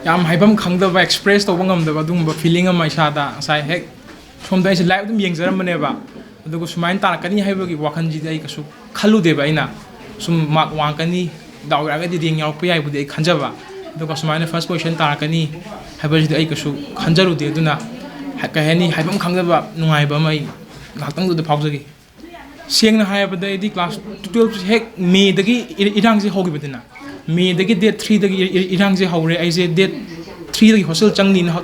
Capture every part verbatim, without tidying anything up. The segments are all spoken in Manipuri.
ꯌꯥꯝ ꯍꯥꯏꯐꯝ ꯈꯪꯗꯕ, ꯑꯦꯛꯁꯄ꯭ꯔꯦꯁ ꯇꯧꯕ ꯉꯝꯗꯕ ꯑꯗꯨꯒꯨꯝꯕ ꯐꯤꯂꯤꯡ ꯑꯃ ꯏꯁꯥꯗ ꯉꯁꯥꯏ ꯍꯦꯛ ꯁꯣꯝꯗ ꯑꯩꯁꯦ ꯂꯥꯏꯚ ꯑꯗꯨꯝ ꯌꯦꯡꯖꯔꯝꯕꯅꯦꯕ꯫ ꯑꯗꯨꯒ ꯁꯨꯃꯥꯏꯅ ꯇꯥꯔꯛꯀꯅꯤ ꯍꯥꯏꯕꯒꯤ ꯋꯥꯈꯜꯁꯤꯗꯤ ꯑꯩ ꯀꯩꯁꯨ ꯈꯜꯂꯨꯗꯦꯕ꯫ ꯑꯩꯅ ꯁꯨꯝ ꯃꯥꯔꯛ ꯋꯥꯡꯉꯛꯀꯅꯤ, ꯗꯥꯎ ꯌꯥꯔꯒꯗꯤ ꯔꯦꯡ ꯌꯥꯎꯔꯛꯄ ꯌꯥꯏꯕꯨꯗꯤ ꯑꯩ ꯈꯟꯖꯕ, ꯑꯗꯨꯒ ꯁꯨꯃꯥꯏꯅ ꯐꯥꯔꯁ ꯄꯣꯖꯤꯁꯟ ꯇꯥꯔꯛꯀꯅꯤ ꯍꯥꯏꯕꯁꯤꯗꯤ ꯑꯩ ꯀꯩꯁꯨ ꯈꯟꯖꯔꯨꯗꯦ꯫ ꯑꯗꯨꯅ ꯀꯩ ꯍꯥꯏꯅꯤ, ꯍꯥꯏꯐꯝ ꯈꯪꯗꯕ ꯅꯨꯡꯉꯥꯏꯕ ꯑꯃ ꯑꯩ ꯉꯥꯏꯍꯥꯛꯇꯪꯗꯨꯗ ꯐꯥꯎꯖꯈꯤ꯫ ꯁꯦꯡꯅ ꯍꯥꯏꯔꯕꯗ ꯑꯩꯗꯤ ꯀ꯭ꯂꯥꯁ ꯇꯨꯌꯦꯜꯞꯁꯦ ꯍꯦꯛ ꯃꯦꯗꯒꯤ ꯏꯔꯥꯡꯁꯦ ꯍꯧꯈꯤꯕꯗꯅ, ꯃꯦꯗꯒꯤ ꯗꯦꯠ ꯊ꯭ꯔꯤꯗꯒꯤ ꯏꯔꯥꯡꯁꯦ ꯍꯧꯔꯦ꯫ ꯑꯩꯁꯦ ꯗꯦꯠ ꯊ꯭ꯔꯤꯗꯒꯤ ꯍꯣꯁꯇꯦꯜ ꯆꯪꯅꯤꯅ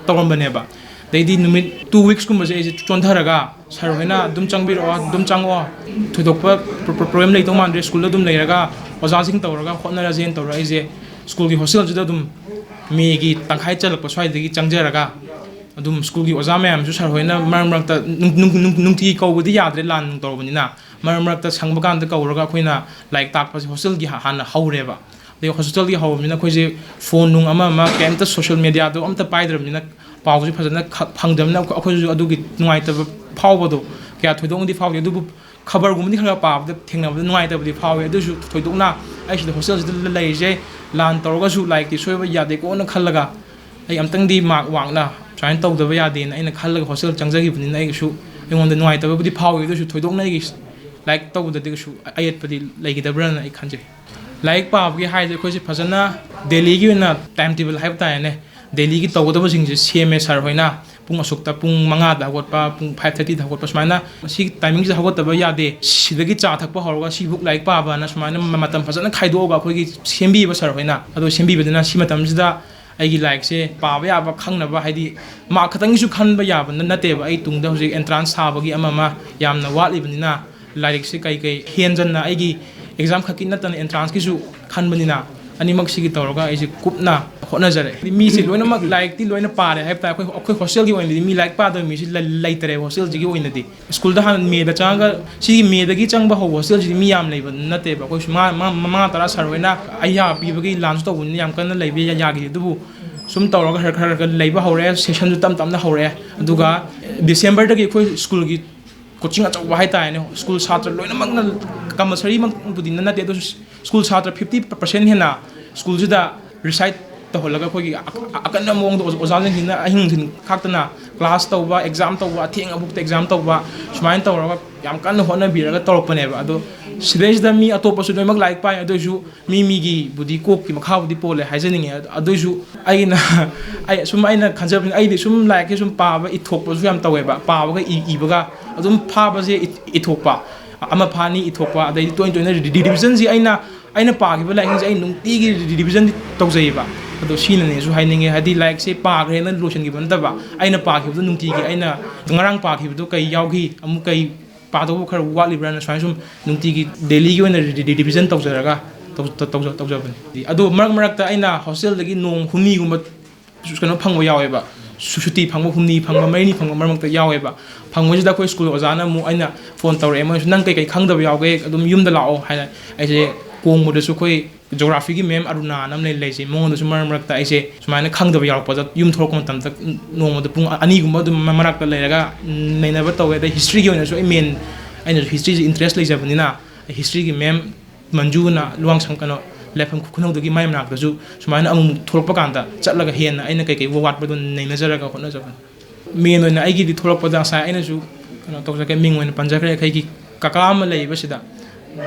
ꯇꯧꯔꯝꯕꯅꯦꯕ꯫ ꯑꯗꯩꯗꯤ ꯅꯨꯃꯤꯠ ꯇꯨ ꯋꯤꯛꯁꯀꯨꯝꯕꯁꯦ ꯑꯩꯁꯦ ꯆꯣꯟꯊꯔꯒ, "ꯁꯥꯔ ꯍꯣꯏꯅ ꯑꯗꯨꯝ ꯆꯪꯕꯤꯔꯛꯑꯣ, ꯑꯗꯨꯝ ꯆꯪꯉꯛꯑꯣ, ꯊꯣꯏꯗꯣꯛꯄ ꯄ꯭ꯔꯣꯕ꯭ꯂꯦꯝ ꯂꯩꯇꯧ ꯃꯥꯟꯗ꯭ꯔꯦ, ꯁ꯭ꯀꯨꯜꯗ ꯑꯗꯨꯝ ꯂꯩꯔꯒ ꯑꯣꯖꯥꯁꯤꯡ ꯇꯧꯔꯒ ꯍꯣꯠꯅꯔꯁꯦꯅ" ꯇꯧꯔꯒ ꯑꯩꯁꯦ ꯁ꯭ꯀꯨꯜꯒꯤ ꯍꯣꯁꯇꯦꯜꯁꯤꯗ ꯑꯗꯨꯝ ꯃꯦꯒꯤ ꯇꯪꯈꯥꯏ ꯆꯜꯂꯛꯄ ꯁ꯭ꯋꯥꯏꯗꯒꯤ ꯆꯪꯖꯔꯒ, ꯑꯗꯨꯝ ꯁ꯭ꯀꯨꯜꯒꯤ ꯑꯣꯖꯥ ꯃꯌꯥꯝꯁꯨ ꯁꯥꯔ ꯍꯣꯏꯅ ꯃꯔꯛ ꯃꯔꯛꯇ ꯅꯨꯡ-, ꯅꯨꯡ-, ꯅꯨꯡ-, ꯅꯨꯡꯇꯤꯒꯤ ꯀꯧꯕꯗꯤ ꯌꯥꯗ꯭ꯔꯦ, ꯂꯥꯟ ꯅꯨꯡ ꯇꯧꯔꯕꯅꯤꯅ꯫ ꯃꯔꯛ ꯃꯔꯛꯇ ꯁꯪꯕ ꯀꯥꯟꯗ ꯀꯧꯔꯒ ꯑꯩꯈꯣꯏꯅ ꯂꯥꯏꯔꯤꯛ ꯇꯥꯛꯄꯁꯦ ꯍꯣꯁꯇꯦꯜꯒꯤ ꯍꯥ-, ꯍꯥꯟꯅ ꯍꯧꯔꯦꯕ꯫ ꯑꯗꯩ ꯍꯣꯁꯇꯦꯜꯒꯤ ꯍꯧꯔꯕꯅꯤꯅ ꯑꯩꯈꯣꯏꯁꯦ ꯐꯣꯟ ꯅꯨꯡ ꯑꯃ ꯑꯃ ꯀꯩꯝꯇ, ꯁꯣꯁꯤꯌꯦꯜ ꯃꯦꯗꯤꯌꯥꯗꯣ ꯑꯝꯇ ꯄꯥꯏꯗ꯭ꯔꯕꯅꯤꯅ ꯄꯥꯎꯁꯦ ꯐꯖꯅ ꯈ-, ꯐꯪꯗꯕꯅꯤꯅ ꯑꯩꯈꯣꯏ-, ꯑꯩꯈꯣꯏꯁꯨ ꯑꯗꯨꯒꯤ ꯅꯨꯡꯉꯥꯏꯇꯕ ꯐꯥꯎꯕꯗꯣ ꯀꯌꯥ ꯊꯣꯏꯗꯣꯛꯅꯗꯤ ꯐꯥꯎꯗꯦ꯫ ꯑꯗꯨꯕꯨ ꯈꯕꯔꯒꯨꯝꯕꯗꯤ ꯈꯔ ꯈꯔ ꯄꯥꯕꯗ ꯊꯦꯡꯅꯕꯗ ꯅꯨꯡꯉꯥꯏꯇꯕꯗꯤ ꯐꯥꯎꯋꯦ꯫ ꯑꯗꯨꯁꯨ ꯊꯣꯏꯗꯣꯛꯅ ꯑꯩ ꯁꯤꯗ ꯍꯣꯁꯇꯦꯜꯁꯤꯗ ꯂꯩꯔꯤꯁꯦ, ꯂꯥꯟ ꯇꯧꯔꯒꯁꯨ ꯂꯥꯏꯔꯤꯛꯇꯤ ꯁꯣꯏꯕ ꯌꯥꯗꯦꯀꯣꯅ ꯈꯜꯂꯒ, ꯑꯩ ꯑꯝꯇꯪꯗꯤ ꯃꯥꯔꯛ ꯋꯥꯡꯅ ꯁꯨꯃꯥꯏꯅ ꯇꯧꯗꯕ ꯌꯥꯗꯦꯅ ꯑꯩꯅ ꯈꯜꯂꯒ ꯍꯣꯁꯇꯦꯜ ꯆꯪꯖꯈꯤꯕꯅꯤꯅ ꯑꯩꯒꯤꯁꯨ ꯑꯩꯉꯣꯟꯗ ꯅꯨꯡꯉꯥꯏꯇꯕꯕꯨꯗꯤ ꯐꯥꯎꯋꯤ꯫ ꯑꯗꯨꯁꯨ ꯊꯣꯏꯗꯣꯛꯅ ꯑꯩꯒꯤ ꯂꯥꯏꯔꯤꯛ ꯇꯧꯕꯗꯗꯤ ꯀꯩꯁꯨ ꯑꯌꯦꯠꯄꯗꯤ ꯂꯩꯈꯤꯗꯕ꯭ꯔꯅ ꯑꯩ ꯈꯟꯖꯩ꯫ ꯂꯥꯏꯔꯤꯛ ꯄꯥꯕꯒꯤ ꯍꯥꯏꯔꯗꯤ ꯑꯩꯈꯣꯏꯁꯦ ꯐꯖꯅ ꯗꯦꯜꯂꯤꯒꯤ ꯑꯣꯏꯅ ꯇꯥꯏꯝ ꯇꯦꯕꯜ ꯍꯥꯏꯕ ꯇꯥꯔꯦꯅꯦ, ꯗꯦꯜꯂꯤꯒꯤ ꯇꯧꯒꯗꯕꯁꯤꯡꯁꯦ ꯁꯦꯝꯃꯦ ꯁꯥꯔ ꯍꯣꯏꯅ꯫ ꯄꯨꯡ ꯑꯁꯨꯛꯇ, ꯄꯨꯡ ꯃꯉꯥꯗ ꯍꯧꯒꯠꯄ, ꯄꯨꯡ ꯐꯥꯏꯚ ꯊꯥꯔꯇꯤꯗ ꯍꯧꯒꯠꯄ, ꯁꯨꯃꯥꯏꯅ ꯁꯤꯒꯤ ꯇꯥꯏꯃꯤꯡꯁꯤꯗ ꯍꯧꯒꯠꯇꯕ ꯌꯥꯗꯦ, ꯁꯤꯗꯒꯤ ꯆꯥ ꯊꯛꯄ ꯍꯧꯔꯒ ꯁꯤꯕꯨꯛ ꯂꯥꯏꯔꯤꯛ ꯄꯥꯕꯅ ꯁꯨꯃꯥꯏꯅ ꯃ-, ꯃꯇꯝ ꯐꯖꯅ ꯈꯥꯏꯗꯣꯛꯑꯒ ꯑꯩꯈꯣꯏꯒꯤ ꯁꯦꯝꯕꯤꯕ ꯁꯥꯔ ꯍꯣꯏꯅ꯫ ꯑꯗꯣ ꯁꯦꯝꯕꯤꯕꯗꯨꯅ ꯁꯤ ꯃꯇꯝꯁꯤꯗ ꯑꯩꯒꯤ ꯂꯥꯏꯔꯤꯛꯁꯦ ꯄꯥꯕ ꯌꯥꯕ ꯈꯪꯅꯕ, ꯍꯥꯏꯗꯤ ꯃꯥꯔꯛ ꯈꯛꯇꯪꯒꯤꯁꯨ ꯈꯟꯕ ꯌꯥꯕ ꯅ-, ꯅꯠꯇꯦꯕ꯫ ꯑꯩ ꯇꯨꯡꯗ ꯍꯧꯖꯤꯛ ꯑꯦꯟꯇ꯭ꯔꯥꯟꯁ ꯊꯥꯕꯒꯤ ꯑꯃ ꯑꯃ ꯌꯥꯝꯅ ꯋꯥꯠꯂꯤꯕꯅꯤꯅ, ꯂꯥꯏꯔꯤꯛꯁꯦ ꯀꯩ ꯀꯩ ꯍꯦꯟꯖꯟꯅ ꯑꯩꯒꯤ ꯑꯦꯛꯖꯥꯝ ꯈꯛꯀꯤ ꯅꯠꯇꯅ ꯑꯦꯟꯇ꯭ꯔꯥꯟꯁꯀꯤꯁꯨ ꯈꯟꯕꯅꯤꯅ, ꯑꯅꯤꯃꯛꯁꯤꯒꯤ ꯇꯧꯔꯒ ꯑꯩꯁꯦ ꯀꯨꯞꯅ ꯍꯣꯠꯅꯖꯔꯦ꯫ ꯍꯥꯏꯗꯤ ꯃꯤꯁꯦ ꯂꯣꯏꯅꯃꯛ ꯂꯥꯏꯔꯤꯛꯇꯤ ꯂꯣꯏꯅ ꯄꯥꯔꯦ ꯍꯥꯏꯕ ꯇꯥꯏ꯫ ꯑꯩꯈꯣꯏ, ꯑꯩꯈꯣꯏ ꯍꯣꯁꯇꯦꯜꯒꯤ ꯑꯣꯏꯅꯗꯤ ꯃꯤ ꯂꯥꯏꯔꯤꯛ ꯄꯥꯗꯕ ꯃꯤꯁꯤ ꯂꯩ-, ꯂꯩꯇꯔꯦꯕ ꯍꯣꯁꯇꯦꯜꯁꯤꯒꯤ ꯑꯣꯏꯅꯗꯤ꯫ ꯁ꯭ꯀꯨꯜꯗ ꯍꯥꯟꯅ ꯃꯦꯗ ꯆꯪꯉꯒ, ꯁꯤꯒꯤ ꯃꯦꯗꯒꯤ ꯆꯪꯕ ꯍꯧꯕ ꯍꯣꯁꯇꯦꯜꯁꯤꯗꯤ ꯃꯤ ꯌꯥꯝ ꯂꯩꯕ ꯅꯠꯇꯦꯕ꯫ ꯑꯩꯈꯣꯏ ꯁꯨꯃꯥꯡ ꯃꯉꯥ ꯇꯔꯥ ꯁꯥꯔ ꯍꯣꯏꯅ ꯑꯍꯩꯕ ꯄꯤꯕꯒꯤ ꯂꯥꯟꯁꯨ ꯇꯧꯕꯅꯤꯅ ꯌꯥꯝ ꯀꯟꯅ ꯂꯩꯕ ꯌꯥ-, ꯌꯥꯈꯤꯗꯦ꯫ ꯑꯗꯨꯕꯨ ꯁꯨꯝ ꯇꯧꯔꯒ ꯈꯔ, ꯈꯔ, ꯈꯔ ꯂꯩꯕ ꯍꯧꯔꯛꯑꯦ꯫ ꯁꯦꯁꯟꯁꯨ ꯇꯞ ꯇꯞꯅ ꯍꯧꯔꯛꯑꯦ꯫ ꯑꯗꯨꯒ ꯗꯤꯁꯦꯝꯕꯔꯗꯒꯤ ꯑꯩꯈꯣꯏ ꯁ꯭ꯀꯨꯜꯒꯤ ꯀꯣꯆꯤꯡ ꯑꯆꯧꯕ ꯍꯥꯏꯇꯥꯔꯦꯅꯦ, ꯁ꯭ꯀꯨꯜ ꯁꯥꯇ꯭ꯔ ꯂꯣꯏꯅꯃꯛꯅ, ꯀꯝꯄꯜꯁꯔꯤꯃꯛꯄꯨꯗꯤ ꯅꯠꯇꯦ, ꯑꯗꯨꯁꯨ ꯁ꯭ꯀꯨꯜ ꯁꯥꯇ꯭ꯔ ꯐꯤꯐꯇꯤ ꯄꯥꯔꯁꯦꯟ ꯍꯦꯟꯅ ꯁ꯭ꯀꯨꯜꯁꯤꯗ ꯔꯤꯁꯥꯏꯠ ꯇꯧꯍꯜꯂꯒ ꯑꯩꯈꯣꯏꯒꯤ ꯑ-, ꯑ-, ꯑꯀꯟꯕ ꯃꯑꯣꯡꯗ ꯑꯣꯖꯥ-, ꯑꯣꯖꯥꯁꯤꯡꯁꯤꯅ ꯑꯍꯤꯡ ꯅꯨꯡꯊꯤꯜ ꯈꯥꯛꯇꯅ class ꯇꯧꯕ, exam ꯇꯧꯕ, ꯑꯊꯦꯡꯕꯐꯥꯎꯗ exam ꯇꯧꯕ, ꯁꯨꯃꯥꯏꯅ ꯇꯧꯔꯒ ꯌꯥꯝ ꯀꯟꯅ ꯍꯣꯠꯅꯕꯤꯔꯒ ꯇꯧꯔꯛꯄꯅꯦꯕ꯫ ꯑꯗꯣ ꯁꯤꯗꯩꯁꯤꯗ ꯃꯤ ꯑꯇꯣꯞꯄꯁꯨ ꯂꯣꯏꯅꯃꯛ ꯂꯥꯏꯔꯤꯛ ꯄꯥꯏ, ꯑꯗꯨ ꯑꯣꯏꯁꯨ ꯃꯤ ꯃꯤꯒꯤꯕꯨꯗꯤ ꯀꯣꯛꯀꯤ ꯃꯈꯥꯕꯨꯗꯤ ꯄꯣꯜꯂꯦ ꯍꯥꯏꯖꯅꯤꯡꯉꯦ꯫ ꯑꯗꯨ ꯑꯣꯏꯁꯨ ꯑꯩꯅ, ꯑꯩ ꯁꯨꯝ ꯑꯩꯅ ꯈꯟꯖꯕꯅꯤ, ꯑꯩꯗꯤ ꯁꯨꯝ ꯂꯥꯏꯔꯤꯛꯁꯦ ꯁꯨꯝ ꯄꯥꯕ, ꯏꯊꯣꯛꯄꯁꯨ ꯌꯥꯝ ꯇꯧꯋꯦꯕ꯫ ꯄꯥꯕꯒ ꯏ-, ꯏꯕꯒ ꯑꯗꯨꯝ ꯐꯥꯕꯁꯦ ꯏ-, ꯏꯊꯣꯛꯄ, ꯑꯃ ꯐꯥꯅꯤ ꯏꯊꯣꯛꯄ, ꯑꯗꯩꯗꯤ ꯇꯣꯏꯅ ꯇꯣꯏꯅ ꯔꯤ-, ꯔꯤ-, revisionꯁꯤ ꯑꯩꯅ, ꯑꯩꯅ ꯄꯥꯈꯤꯕ ꯂꯥꯏꯔꯤꯛꯁꯤꯡꯁꯦ ꯑꯩ ꯅꯨꯡꯇꯤꯒꯤ ꯔꯤ-, revisionꯗꯤ ꯇꯧꯖꯩꯌꯦꯕ꯫ ꯑꯗꯣ ꯁꯤꯅꯅꯦꯁꯨ ꯍꯥꯏꯅꯤꯡꯉꯦ, ꯍꯥꯏꯗꯤ ꯂꯥꯏꯔꯤꯛꯁꯦ ꯄꯥꯈ꯭ꯔꯦꯅ ꯂꯣꯏꯁꯤꯟꯈꯤꯕ ꯅꯠꯇꯕ, ꯑꯩꯅ ꯄꯥꯈꯤꯕꯗꯣ ꯅꯨꯡꯇꯤꯒꯤ ꯑꯩꯅ ꯉꯔꯥꯡ ꯄꯥꯈꯤꯕꯗꯣ ꯀꯩ ꯌꯥꯎꯈꯤ, ꯑꯃꯨꯛ ꯀꯩ ꯄꯥꯗꯧꯕ ꯈꯔ ꯋꯥꯠꯂꯤꯕ꯭ꯔꯥꯅ ꯁꯨꯃꯥꯏꯅ ꯁꯨꯝ ꯅꯨꯡꯇꯤꯒꯤ dailyꯒꯤ ꯑꯣꯏꯅ ꯔꯤ-, ꯔꯤ-, revision ꯇꯧꯖꯔꯒ ꯇꯧ-, ꯇꯧ-, ꯇꯧꯖ-, ꯇꯧꯖꯕꯅꯤ꯫ ꯑꯗꯣ ꯃꯔꯛ ꯃꯔꯛꯇ ꯑꯩꯅ hostelꯗꯒꯤ ꯅꯣꯡ ꯍꯨꯝꯅꯤꯒꯨꯝꯕ ꯁꯨ-, ꯀꯩꯅꯣ ꯐꯪꯕ ꯌꯥꯎꯋꯦꯕ, ꯁꯨ-, ꯁꯨꯇꯤ ꯐꯪꯕ, ꯍꯨꯝꯅꯤ ꯐꯪꯕ, ꯃꯔꯤꯅꯤ ꯐꯪꯕ ꯃꯔꯛ ꯃꯔꯛꯇ ꯌꯥꯎꯋꯦꯕ꯫ ꯐꯪꯕꯁꯤꯗ ꯑꯩꯈꯣꯏ ꯁ꯭ꯀꯨꯜ ꯑꯣꯖꯥꯅ ꯑꯃꯨꯛ ꯑꯩꯅ ꯐꯣꯟ ꯇꯧꯔꯛꯑꯦ, ꯃꯣꯏꯅꯁꯨ "ꯅꯪ ꯀꯩꯀꯩ ꯈꯪꯗꯕ ꯌꯥꯎꯒꯦ ꯑꯗꯨꯝ ꯌꯨꯝꯗ ꯂꯥꯛꯑꯣ" ꯍꯥꯏꯅ꯫ ꯑꯩꯁꯦ ꯀꯣꯡꯕꯗꯁꯨ ꯑꯩꯈꯣꯏ geographyꯒꯤ ꯃꯦꯝ ꯑꯔꯨꯅꯥꯅ ꯑꯃ ꯂꯩ, ꯂꯩꯁꯦ, ꯃꯉꯣꯟꯗꯁꯨ ꯃꯔꯛ ꯃꯔꯛꯇ ꯑꯩꯁꯦ ꯁꯨꯃꯥꯏꯅ ꯈꯪꯗꯕ ꯌꯥꯎꯔꯛꯄꯗ ꯌꯨꯝ ꯊꯣꯛꯂꯛꯄ ꯃꯇꯝꯗ ꯅꯣꯡꯃꯗ ꯄꯨꯡ ꯑꯅꯤꯒꯨꯝꯕ ꯑꯗꯨꯝ ꯃꯔꯛꯇ ꯂꯩꯔꯒ ꯅꯩꯅꯕ ꯇꯧꯋꯦ꯫ ꯑꯗꯩ historyꯒꯤ ꯑꯣꯏꯅꯁꯨ ꯑꯩ main, ꯑꯩꯅꯁꯨ historyꯁꯦ interest ꯂꯩꯖꯕꯅꯤꯅ historyꯒꯤ ꯃꯦꯝ ꯃꯟꯖꯨꯅ ꯂꯨꯋꯥꯡꯁꯪ, ꯀꯩꯅꯣ, ꯂꯥꯏꯐꯝ ꯈꯨꯅꯧꯗꯒꯤ ꯃꯥꯏ ꯃꯅꯥꯛꯇꯁꯨ ꯁꯨꯃꯥꯏꯅ ꯑꯃꯨꯛ ꯊꯣꯛꯂꯛꯄ ꯀꯥꯟꯗ ꯆꯠꯂꯒ ꯍꯦꯟꯅ ꯑꯩꯅ ꯀꯩꯀꯩ ꯋꯥꯠꯄꯗꯣ ꯅꯩꯅꯖꯔꯒ ꯍꯣꯠꯅꯖꯕꯅꯤ꯫ Main ꯑꯣꯏꯅ ꯑꯩꯒꯤꯗꯤ ꯊꯣꯛꯂꯛꯄꯗ ꯉꯁꯥꯏ ꯑꯩꯅꯁꯨ ꯀꯩꯅꯣ ꯇꯧꯖꯈ꯭ꯔꯦ, ꯃꯤꯡ ꯑꯣꯏꯅ ꯄꯟꯖꯈ꯭ꯔꯦ, ꯑꯩꯈꯣꯏꯒꯤ ꯀꯀꯥ ꯑꯃ ꯂꯩꯌꯦꯕ ꯁꯤꯗ,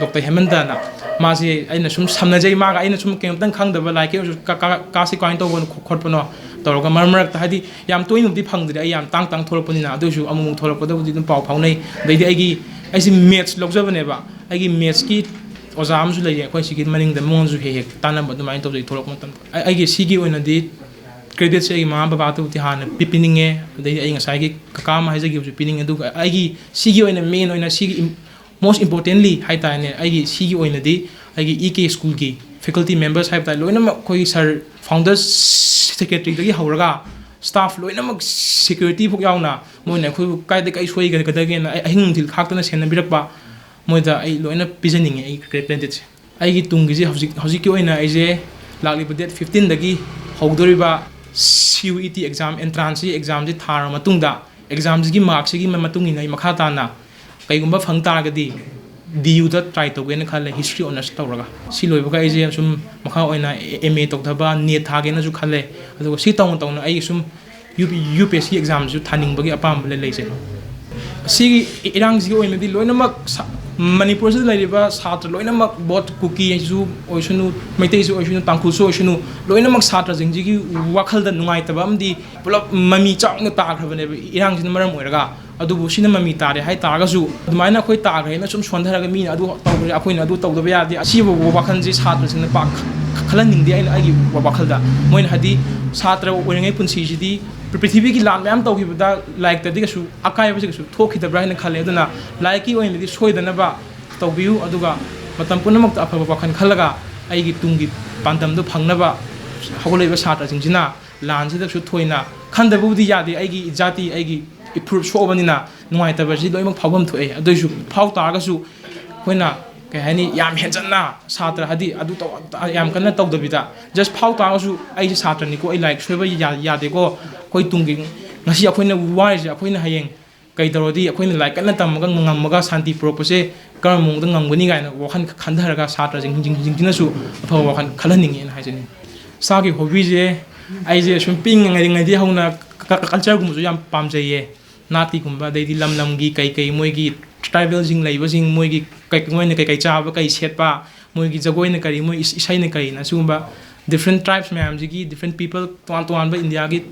ꯗꯣꯛꯇꯔ ꯍꯦꯃꯟꯇꯅ꯫ ꯃꯥꯁꯦ ꯑꯩꯅ ꯁꯨꯝ ꯁꯝꯅꯖꯩ, ꯃꯥꯒ ꯑꯩꯅ ꯁꯨꯝ ꯀꯩꯅꯣꯝꯇꯪ ꯈꯪꯗꯕ, ꯂꯥꯏꯔꯤꯛꯀꯤ ꯑꯣꯏꯔꯁꯨ ꯀ-, ꯀ-, classꯁꯤ ꯀꯃꯥꯏꯅ ꯇꯧꯕꯅꯣ ꯈꯣ-, ꯈꯣꯠꯄꯅꯣ ꯇꯧꯔꯒ ꯃꯔꯛ ꯃꯔꯛꯇ, ꯍꯥꯏꯗꯤ ꯌꯥꯝ ꯇꯣꯏꯅꯕꯨꯗꯤ ꯐꯪꯗ꯭ꯔꯦ, ꯑꯩ ꯌꯥꯝ ꯇꯥꯡ ꯇꯥꯡ ꯊꯣꯛꯂꯛꯄꯅꯤꯅ, ꯑꯗꯨ ꯑꯣꯏꯔꯁꯨ ꯑꯃꯨꯛ ꯑꯃꯨꯛ ꯊꯣꯛꯂꯛꯄꯗꯕꯨꯗꯤ ꯑꯗꯨꯝ ꯄꯥꯎ ꯐꯥꯎꯅꯩ꯫ ꯑꯗꯩꯗꯤ ꯑꯩꯒꯤ, ꯑꯩꯁꯦ maths ꯂꯧꯖꯕꯅꯦꯕ, ꯑꯩꯒꯤ mathsꯀꯤ ꯑꯣꯖꯥ ꯑꯃꯁꯨ ꯂꯩꯌꯦ ꯑꯩꯈꯣꯏ ꯁꯤꯒꯤ ꯃꯅꯤꯡꯗ, ꯃꯉꯣꯟꯁꯨ ꯍꯦꯛ ꯍꯦꯛ ꯇꯥꯟꯅꯕ ꯑꯗꯨꯃꯥꯏꯅ ꯇꯧꯖꯩ ꯊꯣꯛꯂꯛꯄ ꯃꯇꯝꯗ꯫ ꯑꯩ-, ꯑꯩꯒꯤ ꯁꯤꯒꯤ ꯑꯣꯏꯅꯗꯤ creditꯁꯦ ꯑꯩꯒꯤ ꯃꯃꯥ ꯕꯕꯥꯗꯕꯨꯗꯤ ꯍꯥꯟꯅ ꯄꯤ-, ꯄꯤꯅꯤꯡꯉꯦ꯫ ꯑꯗꯩꯗꯤ ꯑꯩ ꯉꯁꯥꯏꯒꯤ ꯀꯀꯥ ꯑꯃ ꯍꯥꯏꯖꯈꯤꯕꯁꯨ ꯄꯤꯅꯤꯡꯉꯦ꯫ ꯑꯗꯨꯒ ꯑꯩꯒꯤ ꯁꯤꯒꯤ ꯑꯣꯏꯅ main ꯑꯣꯏꯅ ꯁꯤꯒꯤ im-, most importantly ꯍꯥꯏ ꯇꯥꯔꯦꯅꯦ, ꯑꯩꯒꯤ ꯁꯤꯒꯤ ꯑꯣꯏꯅꯗꯤ ꯑꯩꯒꯤ E K schoolꯒꯤ faculty members ꯍꯥꯏꯕ ꯇꯥꯔꯦ, ꯂꯣꯏꯅꯃꯛ ꯑꯩꯈꯣꯏꯒꯤ sir, founder secretaryꯗꯒꯤ ꯍꯧꯔꯒ staff ꯂꯣꯏꯅꯃꯛ, security ꯐꯥꯎ ꯌꯥꯎꯅ, ꯃꯣꯏꯅ ꯑꯩꯈꯣꯏꯕꯨ ꯀꯥꯏꯗ ꯀꯩ ꯁꯣꯏꯒꯗꯒꯦꯅ ꯑꯩ ꯑꯍꯤꯡ ꯅꯨꯡꯊꯤꯜ ꯈꯥꯛꯇꯅ ꯁꯦꯟꯅꯕꯤꯔꯛꯄ, ꯃꯣꯏꯗ ꯑꯩ ꯂꯣꯏꯅ ꯄꯤꯖꯅꯤꯡꯉꯦ ꯑꯩꯒꯤ creditꯁꯦ꯫ ꯑꯩꯒꯤ ꯇꯨꯡꯒꯤꯁꯦ ꯍꯧꯖꯤꯛ, ꯍꯧꯖꯤꯛꯀꯤ ꯑꯣꯏꯅ ꯑꯩꯁꯦ ꯂꯥꯛꯂꯤꯕ date fifteenꯗꯒꯤ ꯍꯧꯗꯣꯔꯤꯕ C U E T exam, entranceꯀꯤ examꯁꯤ ꯊꯥꯔꯕ ꯃꯇꯨꯡꯗ, examꯁꯤꯒꯤ markꯁꯤꯒꯤ ꯃꯇꯨꯡ ꯏꯟꯅ ꯑꯩ ꯃꯈꯥ ꯇꯥꯅ ꯀꯩꯒꯨꯝꯕ ꯐꯪ ꯇꯥꯔꯒꯗꯤ ꯗꯤ ꯌꯨꯗ ꯇ꯭ꯔꯥꯏ ꯇꯧꯒꯦꯅ ꯈꯜꯂꯦ, ꯍꯤꯁꯇ꯭ꯔꯤ ꯑꯣꯅꯔꯁ ꯇꯧꯔꯒ꯫ ꯁꯤ ꯂꯣꯏꯕꯒ ꯑꯩꯁꯦ ꯁꯨꯝ ꯃꯈꯥ ꯑꯣꯏꯅ ꯑꯦꯝ ꯑꯦ ꯇꯧꯊꯕ, ꯅꯦꯠ ꯊꯥꯒꯦꯅꯁꯨ ꯈꯜꯂꯦ꯫ ꯑꯗꯨꯒ ꯁꯤ ꯇꯧꯅ ꯇꯧꯅ ꯑꯩ ꯁꯨꯝ ꯌꯨ ꯄꯤ ꯑꯦꯁ ꯁꯤ ꯑꯦꯛꯖꯥꯝꯁꯨ ꯊꯥꯅꯤꯡꯕꯒꯤ ꯑꯄꯥꯝꯕ ꯂꯩ, ꯂꯩꯖꯩ꯫ ꯑꯁꯤꯒꯤ ꯏꯔꯥꯡꯁꯤꯒꯤ ꯑꯣꯏꯅꯗꯤ ꯂꯣꯏꯅꯃꯛ ꯁꯥ-, ꯃꯅꯤꯄꯨꯔꯁꯤꯗ ꯂꯩꯔꯤꯕ ꯁꯥꯇ꯭ꯔ ꯂꯣꯏꯅꯃꯛ, ꯕꯣꯠ ꯀꯨꯀꯤꯁꯨ ꯑꯣꯏꯁꯅꯨ, ꯃꯩꯇꯩꯁꯨ ꯑꯣꯏꯁꯅꯨ, ꯇꯥꯡꯈꯨꯜꯁꯨ ꯑꯣꯏꯁꯅꯨ, ꯂꯣꯏꯅꯃꯛ ꯁꯥꯇ꯭ꯔꯁꯤꯡꯁꯤꯒꯤ ꯋꯥꯈꯜꯗ ꯅꯨꯡꯉꯥꯏꯇꯕ ꯑꯃꯗꯤ ꯄꯨꯂꯞ ꯃꯃꯤ ꯆꯥꯎꯅ ꯇꯥꯈ꯭ꯔꯕꯅꯦꯕ ꯏꯔꯥꯡꯁꯤꯅ ꯃꯔꯝ ꯑꯣꯏꯔꯒ꯫ ꯑꯗꯨꯕꯨ ꯁꯤꯅ ꯃꯃꯤ ꯇꯥꯔꯦ ꯍꯥꯏ ꯇꯥꯔꯒꯁꯨ, ꯑꯗꯨꯃꯥꯏꯅ ꯑꯩꯈꯣꯏ ꯇꯥꯈ꯭ꯔꯦꯅ ꯁꯨꯝ ꯁꯣꯟꯊꯔꯒ ꯃꯤꯅ ꯑꯗꯨ ꯇꯧꯈ꯭ꯔꯦ, ꯑꯩꯈꯣꯏꯅ ꯑꯗꯨ ꯇꯧꯗꯕ ꯌꯥꯗꯦ, ꯑꯁꯤꯕꯨ ꯋꯥꯈꯜꯁꯦ ꯁꯥꯇ꯭ꯔꯁꯤꯡꯅ ꯄꯥꯛ ꯈꯜꯍꯟꯅꯤꯡꯗꯦ꯫ ꯑꯩꯅ ꯑꯩꯒꯤ ꯋꯥꯈꯜꯗ, ꯃꯣꯏꯅ ꯍꯥꯏꯗꯤ ꯁꯥꯇ꯭ꯔ ꯑꯣꯏꯔꯤꯉꯩ ꯄꯨꯟꯁꯤꯁꯤꯗꯤ ꯄ꯭ꯔꯤꯊꯤꯕꯤꯒꯤ ꯂꯥꯟ ꯃꯌꯥꯝ ꯇꯧꯈꯤꯕꯗ ꯂꯥꯏꯔꯤꯛꯇꯗꯤ ꯀꯩꯁꯨ ꯑꯀꯥꯏꯕꯁꯦ ꯀꯩꯁꯨ ꯊꯣꯛꯈꯤꯗꯕ꯭ꯔꯥ ꯍꯥꯏꯅ ꯈꯜꯂꯦ꯫ ꯑꯗꯨꯅ ꯂꯥꯏꯔꯤꯛꯀꯤ ꯑꯣꯏꯅꯗꯤ ꯁꯣꯏꯗꯅꯕ ꯇꯧꯕꯤꯌꯨ, ꯑꯗꯨꯒ ꯃꯇꯝ ꯄꯨꯝꯅꯃꯛꯇ ꯑꯐꯕ ꯋꯥꯈꯜ ꯈꯜꯂꯒ ꯑꯩꯒꯤ ꯇꯨꯡꯒꯤ ꯄꯥꯟꯗꯝꯗꯨ ꯐꯪꯅꯕ ꯍꯧꯒꯠꯂꯛꯏꯕ ꯁꯥꯇ꯭ꯔꯁꯤꯡꯁꯤꯅ ꯂꯥꯟꯁꯤꯗꯁꯨ ꯊꯣꯏꯅ ꯈꯟꯗꯕꯕꯨꯗꯤ ꯌꯥꯗꯦ꯫ ꯑꯩꯒꯤ ꯖꯥꯇꯤ, ꯑꯩꯒꯤ ꯏꯐꯨꯔꯨꯞ ꯁꯣꯛꯑꯕꯅꯤꯅ ꯅꯨꯡꯉꯥꯏꯇꯕꯁꯤ ꯂꯣꯏꯅꯃꯛ ꯐꯥꯎꯐꯝ ꯊꯣꯛꯑꯦ꯫ ꯑꯗꯨꯏꯁꯨ ꯐꯥꯎ ꯇꯥꯔꯒꯁꯨ ꯑꯩꯈꯣꯏꯅ, ꯀꯩ ꯍꯥꯏꯅꯤ, ꯌꯥꯝ ꯍꯦꯟꯖꯟꯅ ꯁꯥꯇ꯭ꯔ ꯍꯥꯏꯗꯤ ꯑꯗꯨ ꯇꯧ, ꯌꯥꯝ ꯀꯟꯅ ꯇꯧꯗꯕꯤꯗ, ꯖꯁ ꯐꯥꯎ ꯇꯥꯔꯒꯁꯨ ꯑꯩꯁꯦ ꯁꯥꯇ꯭ꯔꯅꯤꯀꯣ, ꯑꯩ ꯂꯥꯏꯔꯤꯛ ꯁꯣꯏꯕ ꯌꯥ-, ꯌꯥꯗꯦꯀꯣ, ꯑꯩꯈꯣꯏ ꯇꯨꯡꯒꯤ, ꯉꯁꯤ ꯑꯩꯈꯣꯏꯅ ꯋꯥꯔꯤꯁꯦ ꯑꯩꯈꯣꯏꯅ ꯍꯌꯦꯡ ꯀꯩꯗꯧꯔꯗꯤ ꯑꯩꯈꯣꯏꯅ ꯂꯥꯏꯔꯤꯛ ꯀꯟꯅ ꯇꯝꯃꯒ ꯉꯝꯃꯒ ꯁꯥꯟꯇꯤ ꯄꯨꯔꯛꯄꯁꯦ ꯀꯔꯝꯕ ꯃꯑꯣꯡꯗ ꯉꯝꯒꯅꯤ ꯀꯥꯏꯅ ꯋꯥꯈꯜ ꯈꯟꯊꯔꯒ ꯁꯥꯇ꯭ꯔꯁꯤꯡ, ꯁꯤꯡꯁꯤꯅꯁꯨ ꯑꯐꯕ ꯋꯥꯈꯜ ꯈꯜꯍꯟꯅꯤꯡꯉꯦꯅ ꯍꯥꯏꯖꯅꯤꯡꯉꯤ꯫ ꯏꯁꯥꯒꯤ ꯍꯣꯕꯤꯁꯦ ꯑꯩꯁꯦ ꯁꯨꯝ ꯄꯤꯛꯏꯉꯩꯗꯒꯤ ꯍꯧꯅ ꯀ-, ꯀ-, ꯀꯜꯆꯔꯒꯨꯝꯕꯁꯨ ꯌꯥꯝ ꯄꯥꯝꯖꯩꯌꯦ꯫ ꯅꯥꯠꯀꯤꯒꯨꯝꯕ, ꯑꯗꯩꯗꯤ ꯂꯝ ꯂꯝꯒꯤ ꯀꯩ ꯀꯩ ꯃꯣꯏꯒꯤ ꯇ꯭ꯔꯥꯏꯕꯦꯜꯁꯤꯡ ꯂꯩꯕꯁꯤꯡ ꯃꯣꯏꯒꯤ ꯀꯩ, ꯃꯣꯏꯅ ꯀꯩ ꯀꯩ ꯆꯥꯕ, ꯀꯩ ꯁꯦꯠꯄ, ꯃꯣꯏꯒꯤ ꯖꯒꯣꯏꯅ ꯀꯔꯤ, ꯃꯣꯏ ꯏꯁ-, ꯏꯁꯩꯅ ꯀꯔꯤꯅ, ꯁꯤꯒꯨꯝꯕ different tribes ꯃꯌꯥꯝꯁꯤꯒꯤ different people, ꯇꯣꯉꯥꯟ ꯇꯣꯉꯥꯟꯕ ꯏꯟꯗꯤꯌꯥꯒꯤ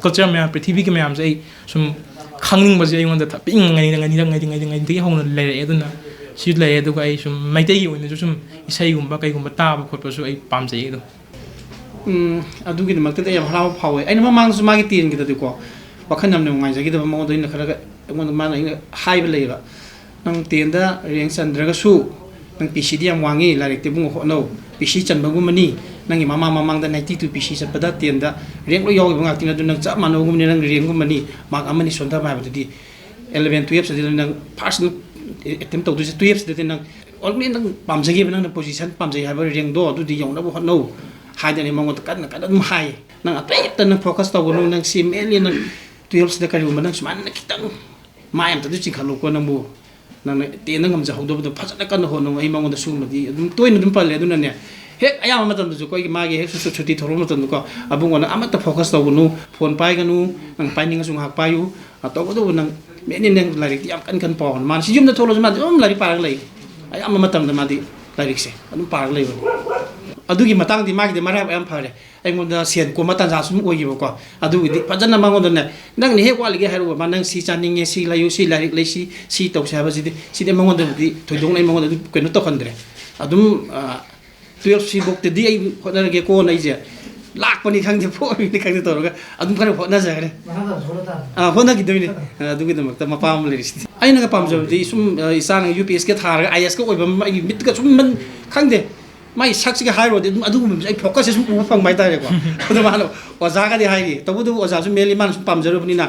ꯀꯜꯆꯔ ꯃꯌꯥꯝ, ꯄ꯭ꯔꯤꯊꯤꯕꯤꯒꯤ ꯃꯌꯥꯝꯁꯦ ꯑꯩ ꯁꯨꯝ ꯈꯪꯅꯤꯡꯕꯁꯦ ꯑꯩꯉꯣꯟꯗ ꯊ-, ꯄꯤꯛꯏꯉꯩꯗ ꯉꯩꯗ-, ꯉꯩꯗ-, ꯉꯩꯗ-, ꯉꯩꯗ-, ꯉꯩꯗꯒꯤ ꯍꯧꯅ ꯂꯩꯔꯛꯑꯦ꯫ ꯑꯗꯨꯅ ꯁꯤꯁꯨ ꯂꯩꯔꯦ꯫ ꯑꯗꯨꯒ ꯑꯩ ꯁꯨꯝ ꯃꯩꯇꯩꯒꯤ ꯑꯣꯏꯅꯁꯨ ꯁꯨꯝ ꯏꯁꯩꯒꯨꯝꯕ ꯀꯩꯒꯨꯝꯕ ꯇꯥꯕ ꯈꯣꯠꯄꯁꯨ ꯑꯩ ꯄꯥꯝꯖꯩ ꯑꯗꯨꯝ꯫ ꯎꯝ, ꯑꯗꯨꯒꯤꯗꯃꯛꯇꯗꯤ ꯑꯩ ꯌꯥꯝ ꯍꯔꯥꯎꯕ ꯐꯥꯎꯋꯦ꯫ ꯑꯩꯅ ꯃꯃꯥꯡꯗꯁꯨ ꯃꯥꯒꯤ ꯇꯦꯟꯒꯤꯗꯗꯤꯀꯣ, ꯋꯥꯈꯜ ꯌꯥꯝꯅ ꯅꯨꯡꯉꯥꯏꯖꯈꯤꯗꯕ ꯃꯉꯣꯟꯗ ꯑꯩꯅ ꯈꯔꯒ, ꯑꯩꯉꯣꯟꯗ ꯃꯥꯅ ꯑꯩꯅ ꯍꯥꯏꯕ ꯂꯩꯌꯦꯕ, "ꯅꯪ ꯇꯦꯟꯗ ꯔꯦꯡ ꯆꯟꯗ꯭ꯔꯒꯁꯨ ꯅꯪ ꯄꯤ ꯁꯤꯗꯤ ꯌꯥꯝ ꯋꯥꯡꯉꯤ, ꯂꯥꯏꯔꯤꯛꯇꯤ ꯏꯕꯨꯡꯉꯣ ꯍꯣꯠꯅꯧ, ꯄꯤ ꯁꯤ ꯆꯟꯕꯒꯨꯝꯕꯅꯤ, ꯅꯪꯒꯤ ꯃꯃꯥꯡ ꯃꯃꯥꯡꯗ ninety two ꯄꯤ ꯁꯤ ꯆꯠꯄꯗ ꯇꯦꯟꯗ ꯔꯦꯡ ꯂꯣꯏ ꯌꯥꯎꯈꯤꯕ ꯉꯥꯛꯇꯅꯤ, ꯑꯗꯨ ꯅꯪ ꯆꯞ ꯃꯥꯟꯅꯕꯒꯨꯝꯕꯅꯤ, ꯅꯪ ꯔꯦꯡꯒꯨꯝꯕꯅꯤ, ꯃꯥꯔꯛ ꯑꯃꯅꯤ ꯁꯣꯟꯊꯕ ꯍꯥꯏꯕꯗꯨꯗꯤ꯫ Eleven twelve ꯁꯤꯗꯤ ꯅꯪ ꯐꯥꯔꯁ ꯑꯦꯇꯦꯝ ꯇꯧꯗꯣꯏꯁꯦ, twelve ꯁꯤꯗꯗꯤ ꯅꯪ only ꯅꯪ ꯄꯥꯝꯖꯈꯤꯕ, ꯅꯪꯅ ꯄꯣꯖꯤꯁꯟ ꯄꯥꯝꯖꯩ ꯍꯥꯏꯕ ꯔꯦꯡꯗꯣ ꯑꯗꯨꯗꯤ ꯌꯧꯅꯕ ꯍꯣꯠꯅꯧ" ꯍꯥꯏꯗꯅ ꯃꯉꯣꯟꯗ ꯀꯟꯅ ꯀꯟꯅ ꯑꯗꯨꯝ ꯍꯥꯏꯌꯦ꯫ "ꯅꯪ ꯑꯇꯩ ꯑꯝꯇ ꯅꯪ ꯐꯣꯀꯁ ꯇꯧꯒꯅꯨ, ꯅꯪ ꯁꯤ mainly ꯅꯪ twelve ꯁꯤꯗ ꯀꯔꯤꯒꯨꯝꯕ ꯅꯪ ꯁꯨꯃꯥꯏꯅ ꯈꯤꯇꯪ ꯃꯥꯏ ꯑꯝꯇꯗꯤ ꯆꯤꯡꯈꯠꯂꯨꯀꯣ ꯅꯪꯕꯨ, ꯅꯪꯅ ꯇꯦꯟꯗ ꯉꯝꯖꯍꯧꯗꯕꯗꯣ ꯐꯖꯅ ꯀꯟꯅ ꯍꯣꯠꯅꯧ꯫ ꯑꯩ ꯃꯉꯣꯟꯗ ꯁꯤꯒꯨꯝꯕꯗꯤ ꯑꯗꯨꯝ ꯇꯣꯏꯅ ꯑꯗꯨꯝ ꯄꯜꯂꯦ꯫ ꯑꯗꯨꯅꯅꯦ, ꯍꯦꯛ ꯑꯌꯥꯝꯕ ꯃꯇꯝꯗꯁꯨ ꯑꯩꯈꯣꯏꯒꯤ ꯃꯥꯒꯤ ꯍꯦꯛ ꯁꯨ-, ꯁꯨꯇꯤ ꯊꯣꯛꯂꯛꯄ ꯃꯇꯝꯗꯀꯣ, "ꯑꯕꯨꯡꯉꯣ, ꯅꯪ ꯑꯃꯠꯇ focus ꯇꯧꯒꯅꯨ, phone ꯄꯥꯏꯒꯅꯨ, ꯅꯪ ꯄꯥꯏꯅꯤꯡꯉꯁꯨ ꯉꯥꯏꯍꯥꯛ ꯄꯥꯏꯌꯨ꯫ ꯑ, ꯇꯧꯕꯇꯕꯨ ꯅꯪ mainly ꯅꯪ ꯂꯥꯏꯔꯤꯛꯇꯤ ꯌꯥꯝ ꯀꯟ ꯀꯟ ꯄꯥꯎ"꯫ ꯃꯥꯅ ꯁꯤ ꯌꯨꯝꯗ ꯊꯣꯛꯂꯁꯨ ꯃꯥꯗꯤ ꯑꯗꯨꯝ ꯂꯥꯏꯔꯤꯛ ꯄꯥꯔꯒ ꯂꯩ꯫ ꯑꯌꯥꯝꯕ ꯃꯇꯝꯗ ꯃꯥꯗꯤ ꯂꯥꯏꯔꯤꯛꯁꯦ ꯑꯗꯨꯝ ꯄꯥꯔꯒ ꯂꯩꯕꯅꯤ꯫ ꯑꯗꯨꯒꯤ ꯃꯇꯥꯡꯗꯤ ꯃꯥꯒꯤꯗꯤ ꯃꯔꯥꯏꯕꯛ ꯌꯥꯝ ꯐꯔꯦ꯫ ꯑꯩꯉꯣꯟꯗ ꯁꯦꯟ ꯀꯣꯝꯕ ꯇꯥꯟꯖꯥ ꯁꯨꯝ ꯑꯣꯏꯈꯤꯕꯀꯣ꯫ ꯑꯗꯨꯒꯤꯗꯤ ꯐꯖꯅ ꯃꯉꯣꯟꯗꯅꯦ, "ꯅꯪꯅ ꯍꯦꯛ ꯋꯥꯠꯂꯤꯒꯦ ꯍꯥꯏꯔꯨꯕ, ꯃꯥ ꯅꯪ ꯁꯤ ꯆꯥꯅꯤꯡꯉꯦ, ꯁꯤ ꯂꯩꯌꯨ, ꯁꯤ ꯂꯥꯏꯔꯤꯛ ꯂꯩ, ꯁꯤ, ꯁꯤ ꯇꯧꯁꯦ" ꯍꯥꯏꯕꯁꯤꯗꯤ, ꯁꯤꯗꯤ ꯃꯉꯣꯟꯗꯕꯨꯗꯤ ꯊꯣꯏꯗꯣꯛꯅ ꯑꯩ ꯃꯉꯣꯟꯗ ꯑꯗꯨꯝ ꯀꯩꯅꯣ ꯇꯧꯍꯟꯗ꯭ꯔꯦ꯫ ꯑꯗꯨꯝ, ꯑ, twelve ꯁꯤꯐꯧꯇꯗꯤ ꯑꯩ ꯍꯣꯠꯅꯔꯒꯦꯀꯣꯅ ꯑꯩꯁꯦ ꯂꯥꯛꯄꯅꯤ ꯈꯪꯗꯦ, ꯄꯣꯛꯑꯃꯤꯅꯤ ꯈꯪꯗꯦ ꯇꯧꯔꯒ ꯑꯗꯨꯝ ꯈꯔ ꯍꯣꯠꯅꯖꯈ꯭ꯔꯦ꯫ ꯃꯈꯥ ꯇꯥꯅꯁꯨ ꯍꯣꯠꯅ ꯇꯥꯕꯅꯤ꯫ ꯑꯥ, ꯍꯣꯠꯅꯈꯤꯗꯣꯏꯅꯤ꯫ ꯑ, ꯑꯗꯨꯒꯤꯗꯃꯛꯇ ꯃꯄꯥ ꯑꯃ ꯂꯩꯔꯤꯁꯤꯗꯤ꯫ ꯑꯩꯅꯒ ꯄꯥꯝꯖꯕꯗꯤ ꯁꯨꯝ, ꯑ, ꯏꯆꯥꯅ ꯌꯨ ꯄꯤ ꯑꯦꯁꯀ ꯊꯥꯔꯒ ꯑꯥꯏ ꯑꯦꯁꯀ ꯑꯣꯏꯕ ꯑꯃ ꯑꯩꯒꯤ ꯃꯤꯠꯇꯒ ꯁꯨꯝ ꯃꯟ-, ꯈꯪꯗꯦ, ꯃꯥꯏ ꯁꯛꯁꯤꯒ ꯍꯥꯏꯔꯨꯔꯗꯤ ꯑꯗꯨꯝ ꯑꯗꯨꯒꯨꯝꯕꯁꯦ ꯑꯩ focusꯁꯦ ꯁꯨꯝ ꯎꯕ ꯐꯪꯕ ꯍꯥꯏꯇꯥꯔꯦꯀꯣ꯫ ꯑꯗꯣ ꯃꯥꯅ ꯑꯣꯖꯥꯒꯗꯤ ꯍꯥꯏꯔꯤ, ꯇꯧꯕꯇꯕꯨ ꯑꯣꯖꯥꯁꯨ mainly ꯃꯥꯅ ꯁꯨꯝ ꯄꯥꯝꯖꯔꯨꯕꯅꯤꯅ,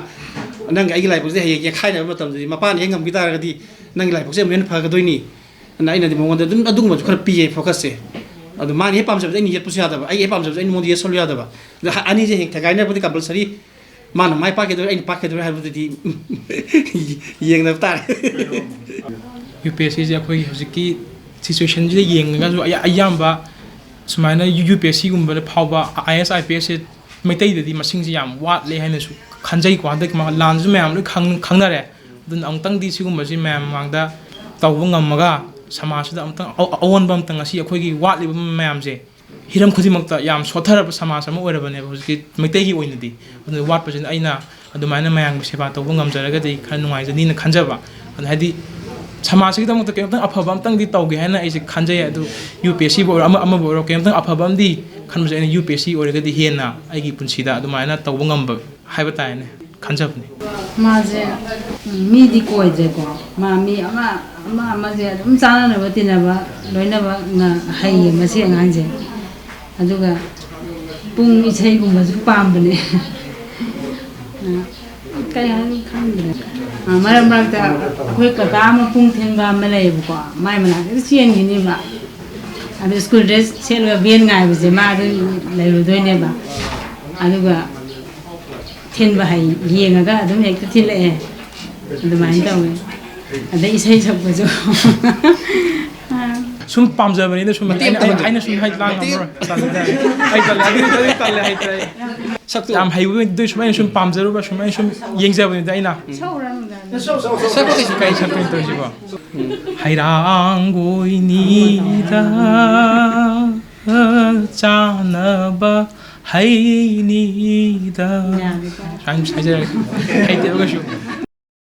"ꯅꯪꯒ ꯑꯩꯒꯤ ꯂꯥꯏꯕꯛꯁꯦ ꯍꯌꯦꯡ ꯌꯦꯛꯈꯥꯏꯅꯕ ꯃꯇꯝꯗꯗꯤ ꯃꯄꯥꯅ ꯍꯦꯛ ꯉꯝꯈꯤ ꯇꯥꯔꯒꯗꯤ ꯅꯪꯒꯤ ꯂꯥꯏꯕꯛꯁꯦ ꯑꯃꯨꯛ ꯍꯦꯟꯅ ꯐꯒꯗꯣꯏꯅꯤ"꯫ ꯑꯗꯨꯅ ꯑꯩꯅꯗꯤ ꯃꯉꯣꯟꯗ ꯑꯗꯨꯝ ꯑꯗꯨꯒꯨꯝꯕꯁꯨ ꯈꯔ ꯄꯤꯌꯦ focusꯁꯦ꯫ ꯑꯗꯣ ꯃꯥꯅ ꯍꯦꯛ ꯄꯥꯝꯖꯕꯗꯤ ꯑꯩꯅ ꯌꯦꯠꯄꯁꯨ ꯌꯥꯗꯕ, ꯑꯩꯒꯤ ꯍꯦꯛ ꯄꯥꯝꯖꯕꯗꯤ ꯑꯩꯅ ꯃꯉꯣꯟꯗ ꯌꯦꯠꯁꯜꯂꯨ ꯌꯥꯗꯕ꯫ ꯑꯗꯣ ꯑꯅꯤꯁꯦ ꯍꯦꯛ ꯊꯦꯒꯥꯏꯅꯔꯛꯄꯗꯤ compulsory ꯃꯥꯅ ꯃꯥꯏ ꯄꯥꯛꯀꯗꯣꯏꯔꯥ, ꯑꯩꯅ ꯄꯥꯛꯀꯗꯣꯏꯔꯥ ꯍꯥꯏꯕꯗꯨꯗꯤ ꯌꯦꯡꯅꯕ ꯇꯥꯔꯦ꯫ ꯌꯨ ꯄꯤ ꯑꯦꯁ ꯁꯤꯁꯦ ꯑꯩꯈꯣꯏꯒꯤ ꯍꯧꯖꯤꯛꯀꯤ situationꯁꯤꯗ ꯌꯦꯡꯉꯒꯁꯨ ꯑꯌꯥ-, ꯑꯌꯥꯝꯕ ꯁꯨꯃꯥꯏꯅ ꯌꯨ ꯄꯤ ꯑꯦꯁ ꯁꯤꯒꯨꯝꯕꯗ ꯐꯥꯎꯕ ꯑꯥꯏ ꯑꯦꯁ, ꯑꯥꯏ ꯄꯤ ꯑꯦꯁꯁꯦ ꯃꯩꯇꯩꯗꯗꯤ ꯃꯁꯤꯡꯁꯦ ꯌꯥꯝ ꯋꯥꯠꯂꯦ ꯍꯥꯏꯅꯁꯨ ꯈꯟꯖꯩꯀꯣ꯫ ꯍꯟꯗꯛꯀꯤ ꯃꯃꯥꯡ ꯂꯥꯟꯁꯨ ꯃꯌꯥꯝ ꯂꯣꯏ ꯈꯪ-, ꯈꯪꯅꯔꯦ꯫ ꯑꯗꯨꯅ ꯑꯃꯨꯛꯇꯪꯗꯤ ꯁꯤꯒꯨꯝꯕꯁꯤ ꯃꯌꯥꯝ ꯃꯃꯥꯡꯗ ꯇꯧꯕ ꯉꯝꯃꯒ ꯁꯃꯥꯖꯁꯤꯗ ꯑꯃꯨꯛꯇꯪ ꯑ-, ꯑꯑꯣꯟꯕ ꯑꯃꯇꯪ, ꯉꯁꯤ ꯑꯩꯈꯣꯏꯒꯤ ꯋꯥꯠꯂꯤꯕ ꯃꯌꯥꯝꯁꯦ ꯍꯤꯔꯝ ꯈꯨꯗꯤꯡꯃꯛꯇ ꯌꯥꯝ ꯁꯣꯠꯊꯔꯕ ꯁꯃꯥꯖ ꯑꯃ ꯑꯣꯏꯔꯕꯅꯦꯕ ꯍꯧꯖꯤꯛꯀꯤ ꯃꯩꯇꯩꯒꯤ ꯑꯣꯏꯅꯗꯤ꯫ ꯑꯗꯨꯅ ꯋꯥꯠꯄꯁꯤꯅ ꯑꯩꯅ ꯑꯗꯨꯃꯥꯏꯅ ꯃꯌꯥꯝꯒꯤ ꯁꯦꯕꯥ ꯇꯧꯕ ꯉꯝꯖꯔꯒꯗꯤ ꯈꯔ ꯅꯨꯡꯉꯥꯏꯖꯅꯤꯅ ꯈꯟꯖꯕ꯫ ꯑꯗꯨꯅ ꯍꯥꯏꯗꯤ ꯁꯃꯥꯖꯁꯤꯒꯤꯗꯃꯛꯇ ꯀꯩꯅꯣꯝꯇꯪ ꯑꯐꯕ ꯑꯃꯇꯪꯗꯤ ꯇꯧꯒꯦ ꯍꯥꯏꯅ ꯑꯩꯁꯦ ꯈꯟꯖꯩ꯫ ꯑꯗꯨ ꯌꯨ ꯄꯤ ꯑꯦꯁ ꯁꯤꯕꯨ ꯑꯣꯏꯔꯣ, ꯑꯃ, ꯑꯃꯕꯨ ꯑꯣꯏꯔꯣ, ꯀꯩꯅꯣꯝꯇꯪ ꯑꯐꯕ ꯑꯃꯗꯤ ꯈꯟꯕꯁꯦ ꯑꯩꯅ ꯌꯨ ꯄꯤ ꯑꯦꯁ ꯁꯤ ꯑꯣꯏꯔꯒꯗꯤ ꯍꯦꯟꯅ ꯑꯩꯒꯤ ꯄꯨꯟꯁꯤꯗ ꯑꯗꯨꯃꯥꯏꯅ ꯇꯧꯕ ꯉꯝꯕ ꯍꯥꯏꯕ ꯇꯥꯔꯦꯅꯦ, ꯈꯟꯖꯕꯅꯤ꯫ ꯃꯥꯁꯦ, ꯎꯝ, ꯃꯤꯗꯤ ꯀꯣꯏꯗ꯭ꯔꯦꯀꯣ꯫ ꯃꯥ ꯃꯤ ꯑꯃ, ꯑꯃ, ꯑꯃꯁꯦ ꯑꯗꯨꯝ ꯆꯥꯟꯅꯅꯕ ꯇꯤꯟꯅꯕ ꯂꯣꯏꯅꯃꯛꯅ ꯍꯩꯌꯦ ꯃꯁꯤ ꯑꯉꯥꯡꯁꯦ꯫ ꯑꯗꯨꯒ ꯄꯨꯡ ꯏꯁꯩꯒꯨꯝꯕꯁꯨ ꯄꯥꯝꯕꯅꯦ꯫ ꯑ, ꯀꯩ ꯍꯥꯏꯅꯤ ꯈꯪꯗ꯭ꯔꯦ꯫ ꯑ, ꯃꯔꯛ ꯃꯔꯛꯇ ꯑꯩꯈꯣꯏ ꯀꯀꯥ ꯑꯃ ꯄꯨꯡ ꯊꯤꯟꯕ ꯑꯃ ꯂꯩꯌꯦꯕꯀꯣ, ꯃꯥꯏ ꯃꯅꯥꯛꯇ ꯆꯦꯟꯈꯤꯅꯦꯕ꯫ ꯑꯗꯨ school dress ꯁꯦꯠꯂꯒ van ꯉꯥꯏꯕꯁꯦ ꯃꯥ ꯑꯗꯨꯝ ꯂꯩꯔꯨꯗꯣꯏꯅꯦꯕ꯫ ꯑꯗꯨꯒ ꯊꯤꯟꯕ ꯍꯩ ꯌꯦꯡꯉꯒ ꯑꯗꯨꯝ ꯍꯦꯛꯇ ꯊꯤꯜꯂꯛꯑꯦ꯫ ꯑꯗꯨꯃꯥꯏꯅ ꯇꯧꯋꯦ꯫ ꯑꯗꯩ ꯏꯁꯩ ꯁꯛꯄꯁꯨ꯫ ꯁꯨꯝ ꯄꯥꯝꯖꯕꯅꯤꯅ ꯁꯨꯝ ꯑꯩꯅ ꯑꯩꯅ ꯁꯨꯝ ꯍꯥꯏ ꯂꯥꯡꯉꯝꯃꯔꯣꯏ꯫ ꯇꯜꯂꯦ꯫ ꯑꯩ ꯇꯜꯂꯦ꯫ ꯑꯗꯨꯗꯤ ꯑꯗꯨꯗꯤ ꯇꯜꯂꯦ ꯍꯩꯇ꯭ꯔꯦ꯫ ꯑꯩ ꯁꯛꯇꯨ ꯌꯥꯝ ꯍꯩꯕ ꯑꯣꯏꯗꯣꯏ ꯁꯨꯝ ꯑꯩꯅ ꯁꯨꯝ ꯄꯥꯝꯖꯔꯨꯕ ꯁꯨꯝ ꯑꯩꯅ ꯁꯨꯝ ꯌꯦꯡꯖꯕꯅꯤꯗ ꯑꯩꯅ꯫ ꯁꯛꯄ ꯀꯩꯁꯨ ꯀꯥꯏ ꯁꯛꯄ ꯅꯠꯇꯧꯔꯤꯁꯤꯕꯣ꯫ ꯍꯩꯔꯥꯡꯒꯣꯏꯅꯤꯗ ꯆꯥꯅꯕ ꯍꯩꯅꯤꯗ꯫ ꯁꯨꯃꯥꯏꯅ ꯍꯥꯏꯖꯔꯒꯦ꯫ ꯍꯩꯇꯦꯕ ꯀꯩꯁꯨ꯫